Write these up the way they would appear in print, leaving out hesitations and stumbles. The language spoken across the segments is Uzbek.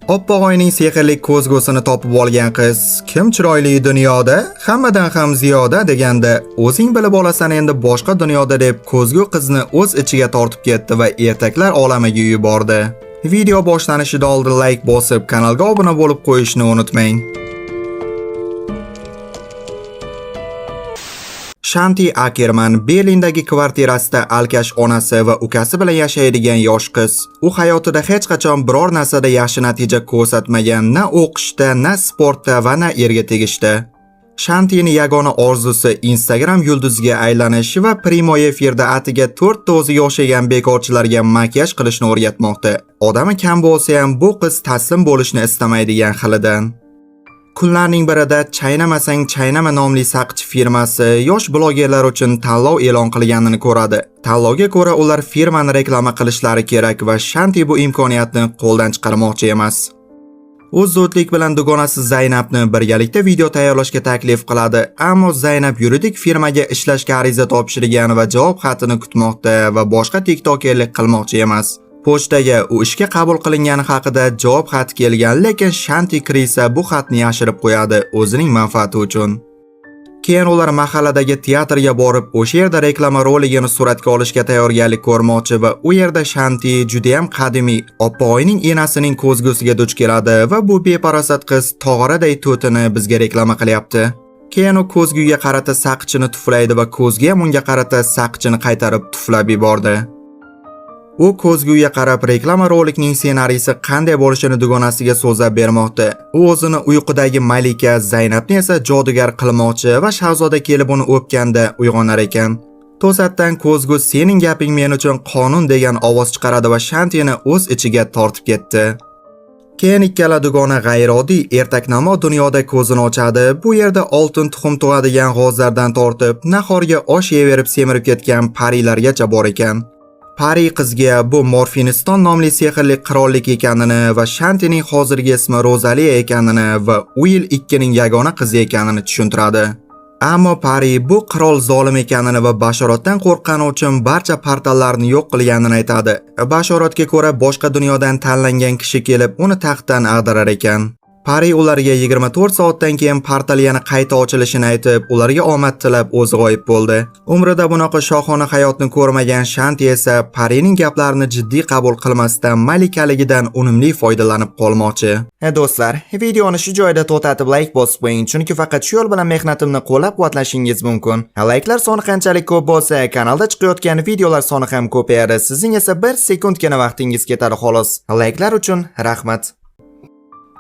Oppoq oyning sehrli ko'zgusini topib olgan qiz kim chiroyli dunyoda, hammadan ham ziyoda deganda, o'zing bilib olasan endi boshqa dunyoda deb ko'zgu qizni o'z ichiga tortib ketdi va ertaklar olamiga yubordi. Video boshlanishidan oldin like bosib, kanalga obuna bo'lib qo'yishni unutmang. Shanti Akerman Berlindagi kvartirasida alkash onasi va ukasi bilan yashaydigan yosh qiz. U hayotida hech qachon biror narsada yaxshi natija ko'rsatmagan, na o'qishda, na sportda va na erga tegishda. Shantining yagona orzusi Instagram yulduziga aylanish va primoy efirda atiga 4 ta o'ziga o'xshagan bekorchilarga makiyaj qilishni o'rgatmoqda. Odami kam bo'lsa ham bu qiz taslim bo'lishni istamaydigan xilidan. Kunlarning birida Chaynamasang Chaynama nomli saqich firmasi yosh blogerlar uchun tanlov e'lon qilganini ko'radi. Tanlovga ko'ra ular firmani reklama qilishlari kerak va Shanti bu imkoniyatni qo'ldan chiqarmoqchi emas. U zudlik bilan dugonasi Zaynabni birgalikda video tayyorlashga taklif qiladi, ammo Zaynab yuridik firmaga ishlashga ariza topshirgan va javob xatini kutmoqda va boshqa tiktokerlik qilmoqchi emas. Pochtaga u ishga qabul qilingani haqida javob xati kelgan, lekin Shanti Krisa bu xatni yashirib qo'yadi o'zining manfaati uchun. Keyin ular mahalladagi teatrga borib, o'sha yerda reklama roligini suratga olishga tayyorgarlik ko'rmoqchi va u yerda Shanti juda ham qadimiy oppoq enasining ko'zgusiga duch keladi va bu beparasat qiz tog'oraday to'tini bizga reklama qilyapti. Keyin u ko'zguga qarata saqichini tuflaydi va ko'zgi ham unga qarata saqichini qaytarib tuflab yubordi. U ko'zguga qarab reklama rolikning ssenariysi qanday bo'lishini dugonasiga so'zlab bermoqda. U o'zini uyqudagi malika Zaynabni esa jodugar qilmoqchi va shahzoda kelib uni o'pganda uyg'onar ekan. To'satdan ko'zgu sening gaping men uchun qonun degan ovoz chiqaradi va Shantini o'z ichiga tortib ketdi. Keyin ikkala dugona g'ayrioddiy ertaknamo dunyoda ko'zini ochadi. Bu yerda oltin tuxum tug'adigan g'ozlardan tortib, nahorga osh yeverib semirib ketgan parilargacha bor ekan. Pari qizga bu Morfiniston nomli sehrli qirollik ekanini va Shantining hozirgi ismi Rozaliya ekanini va Uil 2 ning yagona qizi ekanini tushuntiradi. Ammo Pari bu qirol zolim ekanini va bashoratdan qo'rqqani uchun barcha portallarni yo'q qilganini aytadi. Bashoratga ko'ra boshqa dunyodan tanlangan kishi kelib uni taxtdan ag'darar ekan. Pari ularga 24 soatdan keyin portal yana qayta ochilishini aytib, ularga omad tilab o'zi g'oyib bo'ldi. Umrida bunaqa shohona hayotni ko'rmagan Shanti esa Parining gaplarini jiddiy qabul qilmasdan malikaligidan unumli foydalanib qolmoqchi. Do'stlar, videoni shu joyda to'xtatib like bosib qo'ying, chunki faqat shu yo'l bilan mehnatimni qo'llab-quvvatlashingiz mumkin. Likelar soni qanchalik ko'p bo'lsa, kanalda chiqayotgan videolar soni ham ko'payadi. Sizning esa 1 sekundgina vaqtingiz ketadi xolos. Likelar uchun rahmat.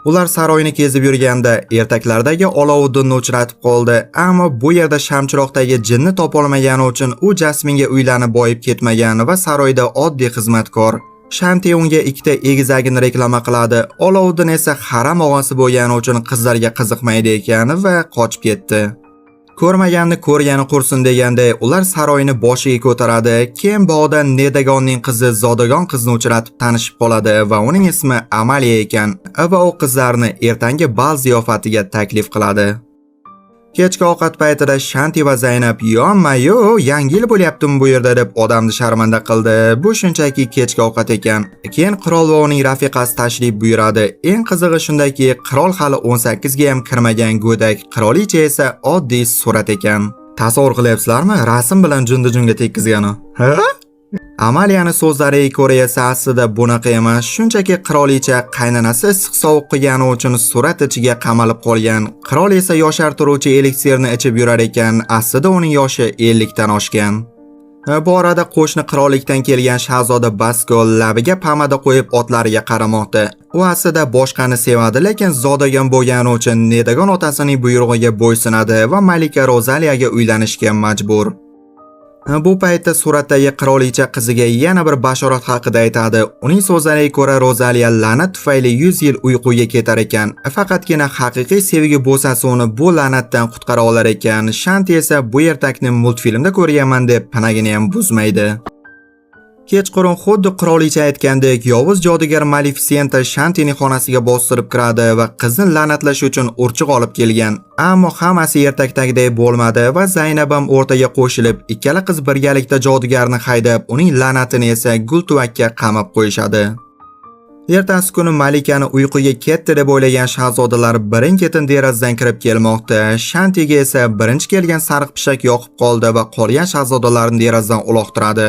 Ular saroyni kezib yurganda ertaklardagi Olovuddinni uchratib qoldi, ammo bu yerda shamchiroqdagi jinni topolmagani uchun u Jasminga uylanib boyib ketmagan va saroyda oddiy xizmatkor. Shanti unga ikkita egizagini reklama qiladi. Olovuddin esa haram og'asi bo'lgani uchun qizlarga qiziqmaydi ekan va qochib ketdi. Ko'rmaganni ko'rgani qursin deganday ular saroyni boshiga ko'taradi. Keyin bog'da Nedagonning qizi Zodagon qizni uchratib tanishib qoladi va uning ismi Amaliya ekan va u qizlarni ertangi bal ziyofatiga taklif qiladi. Kechki ovqat paytida Shanti va Zaynab "Yo-mayo, yangi yil bo'lyaptimi bu yerda?" deb odamni sharmanda qildi. Bu shunchaki kechki ovqat ekan. Keyin qirol va uning rafiqasi tashrif buyuradi. Eng qizig'i shundaki, qirol hali 18 ga ham kirmagan go'dak, qirolicha esa oddiy surat ekan. Tasavvur qilyapsizlarmi? Rasm bilan junda-junga tekkizgani. Ha? Amaliyani so'zlariga ko'ra esa aslida bunaqa emas, shunchaki qirolicha qaynonasi issiq sovuq qilgani uchun surat ichiga qamalib qolgan. Qirol esa yoshartiruvchi eliksirni ichib yurar ekan, aslida uning yoshi 50 dan oshgan. Bu orada qo'shni qirollikdan kelgan shahzoda Basko labiga pomada qo'yib otlariga qaramoqda. U aslida boshqani sevadi, lekin zodagon bo'lgani uchun Nedagon otasining buyrug'iga bo'ysunadi va malika Rozaliyaga uylanishga majbur. Bu paytda suratdagi qirolicha qiziga yana bir bashorat haqida aytadi. Uning so'zlariga ko'ra Rozaliya la'nat tufayli 100 yil uyquga ketar ekan. Faqatgina haqiqiy sevgi bo'sasi uni bu la'natdan qutqara olar ekan. Shanti esa bu ertakni multfilmda ko'rganman deb pinagini ham buzmaydi. Kechqurun xuddi qirolicha aytgandek yovuz jodugar Malefisenta Shantining xonasiga bostirib kiradi va qizni la'natlash uchun urchiq olib kelgan. Ammo hammasi ertakdagidek bo'lmadi va Zaynab ham o'rtaga qo'shilib, ikkala qiz birgalikda jodugarni haydab, uning la'natini esa gultuvakka qamab qo'yishadi. Ertasi kuni malikani uyquga ketdi deb o'ylagan shahzodalar birin-ketin derazadan kirib kelmoqda. Shantiga esa birinchi kelgan sariq pishak yoqib qoldi va qolgan shahzodalarni derazadan uloqtiradi.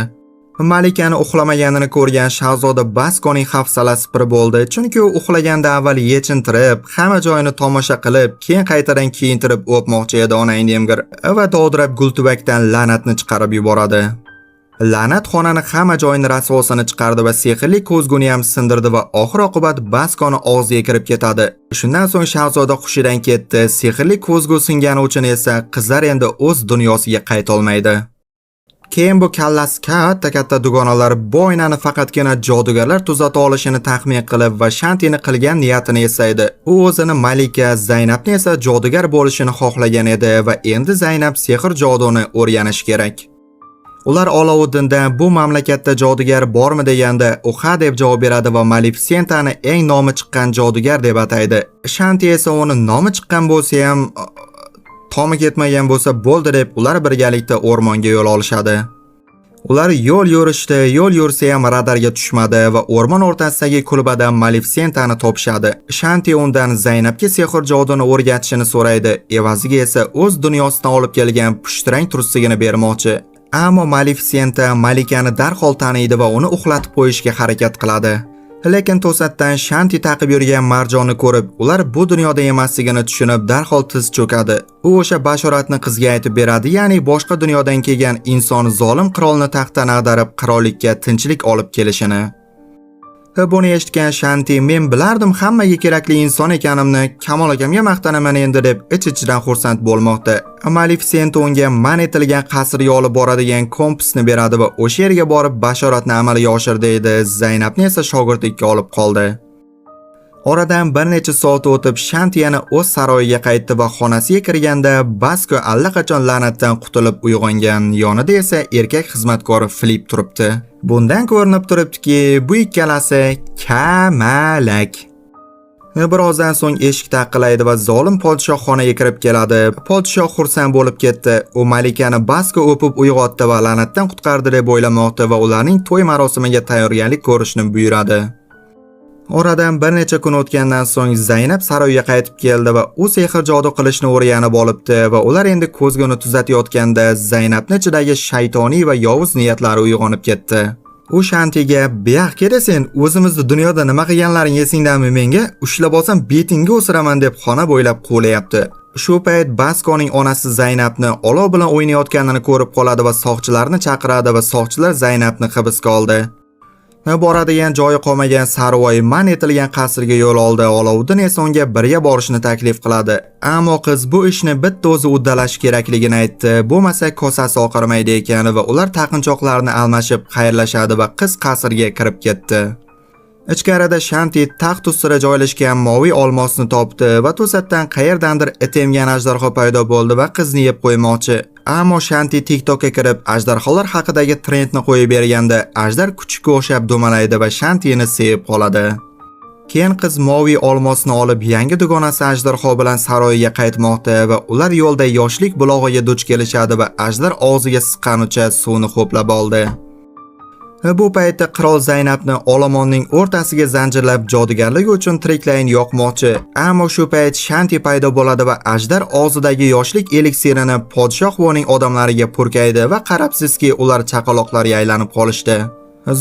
Malikani uxlamaganini ko'rgan shahzoda Baskoning hafsalasi pir bo'ldi, chunki u uxlaganda avval yechintirib, hamma joyini tomosha qilib, keyin qaytadan kiyintirib o'pmoqchi edi onang emgir va dovdirab gultuvakdan la'natni chiqarib yuboradi. La'nat xonani hamma joyini rasvosini chiqardi va sehrli ko'zguni ham sindirdi va oxir oqibat Baskoni og'ziga kirib ketadi. Shundan so'ng shahzoda hushidan ketdi. Sehrli ko'zgu singani uchun esa qizlar endi o'z dunyosiga qayta olmaydi. Keyin bu kallasi katta-katta dugonalar bu oynani faqatgina jodugarlar tuzata olishini taxmin qilib va Shantini qilgan niyatini eslaydi. U o'zini malika, Zaynabni esa jodugar bo'lishini xohlagan edi va endi Zaynab sehr joduni o'rganishi kerak. Ular Olovuddindan bu mamlakatda jodugar bormi deganda, u ha deb javob beradi va Malefisentani eng nomi chiqqan jodugar deb ataydi. Shanti esa uni nomi chiqqan bo'lsa ham tomi ketmagan bo'lsa bo'ldi deb ular birgalikda o'rmonga yo'l olishadi. Ular yo'l yurishdi, yo'l yursa ham radarga tushmadi va o'rmon o'rtasidagi kulbadan Malefisentani topishadi. Shanti undan Zaynabga sehr joduni o'rgatishini so'raydi. Evaziga esa o'z dunyosidan olib kelgan pushtirang tursigini bermoqchi. Ammo Malefisenta malikani darhol taniydi va uni uxlatib qo'yishga harakat qiladi. Lekin to'satdan Shanti taqib yurgan marjonni ko'rib, ular bu dunyoda emasligini tushunib, darhol tiz cho'kadi. U o'sha bashoratni qizga aytib beradi, ya'ni boshqa dunyodan kelgan inson zolim qirolni taxtdan ag'darib, qirollikka tinchlik olib kelishini. Buni eshitgan Shanti, men bilardim hammaga kerakli inson ekanimni, Kamol akamga maqtanaman endi deb ich-ichidan xursand bo'lmoqda. Malefisent unga man etilgan qasrga olib boradigan kompasni beradi va o'sha yerga borib bashoratni amalga oshir deydi. Zaynabni esa shogirdlikka olib qoldi. Oradan bir necha soat o'tib Shanti yana o'z saroyiga qaytdi va xonasiga kirganda Basko allaqachon la'natdan qutulib uyg'ongan. Yonida esa erkak xizmatkori Flip turibdi. Bundan ko'rinib turibdiki, bu ikkalasi kamalak. Birozdan so'ng eshik taqillaydi va zolim podshoh xonaga kirib keladi. Podshoh xursand bo'lib ketdi. U malikani Basko o'pib uyg'otdi va la'natdan qutqardi deb o'ylamoqda va ularning to'y marosimiga tayyorgarlik ko'rishni buyuradi. Oradan bir necha kun o'tgandan so'ng Zaynab saroyga qaytib keldi va u sehr jodu qilishni o'rganib olibdi va ular endi ko'zguni tuzatayotganda Zaynabni ichidagi shaytoniy va yovuz niyatlari uyg'onib ketdi. U Shantiga: "Buyoq kel sen, o'zimizni dunyoda nima qilganlaring esingdami menga? Ushlab olsam betingga o'siraman" deb xona bo'ylab quvlayapti. Shu payt Baskoning onasi Zaynabni olov bilan o'ynayotganini ko'rib qoladi va soqchilarni chaqiradi va soqchilar Zaynabni hibsga oldi. Boradigan joyi qolmagan Sarvoy man etilgan qasrga yo'l oldi. Olovuddin esa unga birga borishni taklif qiladi. Ammo qiz bu ishni bitta o'zi uddalash kerakligini aytdi. Bo'lmasa kosasi oqarmaydi ekan va ular taqinchoqlarni almashib xayrlashadi va qiz qasrga kirib ketdi. Ichkarida Shanti taxt ustida joylashgan moviy olmosni topdi va to'satdan qayerdandir it emgan ajdarho paydo bo'ldi va qizni yeb qo'ymoqchi. Ammo Shanti TikTokka kirib ajdarholar haqidagi trendni qo'yib berganda ajdar kuchukka o'xshab dumalaydi va Shantini sevib qoladi. Keyin qiz moviy olmosni olib yangi dugonasi ajdarho bilan saroyiga qaytmoqda va ular yo'lda yoshlik bulog'iga duch kelishadi va ajdar og'ziga siqqanicha suvni ho'plab oldi. Bu paytda qirol Zaynabni olomonning o'rtasiga zanjirlab jodugarligi uchun tiriklayin yoqmoqchi. Ammo shu payt Shanti paydo bo'ladi va ajdar og'zidagi yoshlik eliksirini podshoh va uning odamlariga purkaydi va qarabsizki, ular chaqaloqlarga aylanib qolishdi.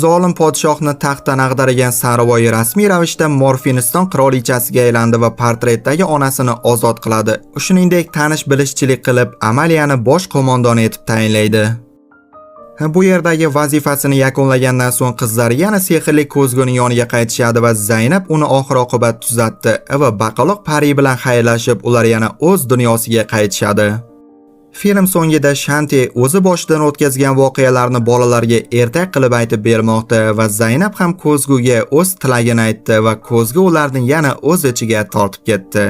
Zolim podshohni taxtdan ag'dargan Sarvoy rasmiy ravishda Morfiniston qirolichasiga aylandi va portretdagi onasini ozod qiladi. Shuningdek, tanish bilishchilik qilib Amaliyani bosh qo'mondoni etib tayinlaydi. Bu yerdagi vazifasini yakunlagandan so'ng qizlar yana sehrli ko'zguning yoniga qaytishadi va Zaynab uni oxir oqibat tuzatdi va baqaloq pari bilan xayrlashib ular yana o'z dunyosiga qaytishadi. Film so'ngida Shanti o'zi boshidan o'tkazgan voqealarni bolalarga ertak qilib aytib bermoqda va Zaynab ham ko'zguga o'z tilagini aytdi va ko'zgu ularni yana o'z ichiga tortib ketdi.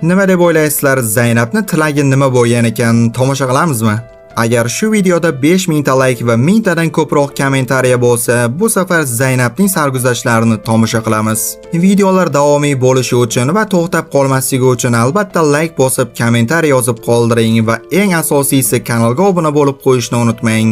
Nima deb o'ylaysizlar, Zaynabni tilagi nima bo'lgan ekan? Tomosha qilamizmi? Agar shu videoda 5000 ta like va 1000 tadan ko'proq kommentariya bo'lsa, bu safar Zaynabning sarguzashtlarini tomosha qilamiz. Videolar davomiy bo'lishi uchun va to'xtab qolmasligi uchun albatta like bosib, kommentariya yozib qoldiring va eng asosiysi kanalga obuna bo'lib qo'yishni unutmang.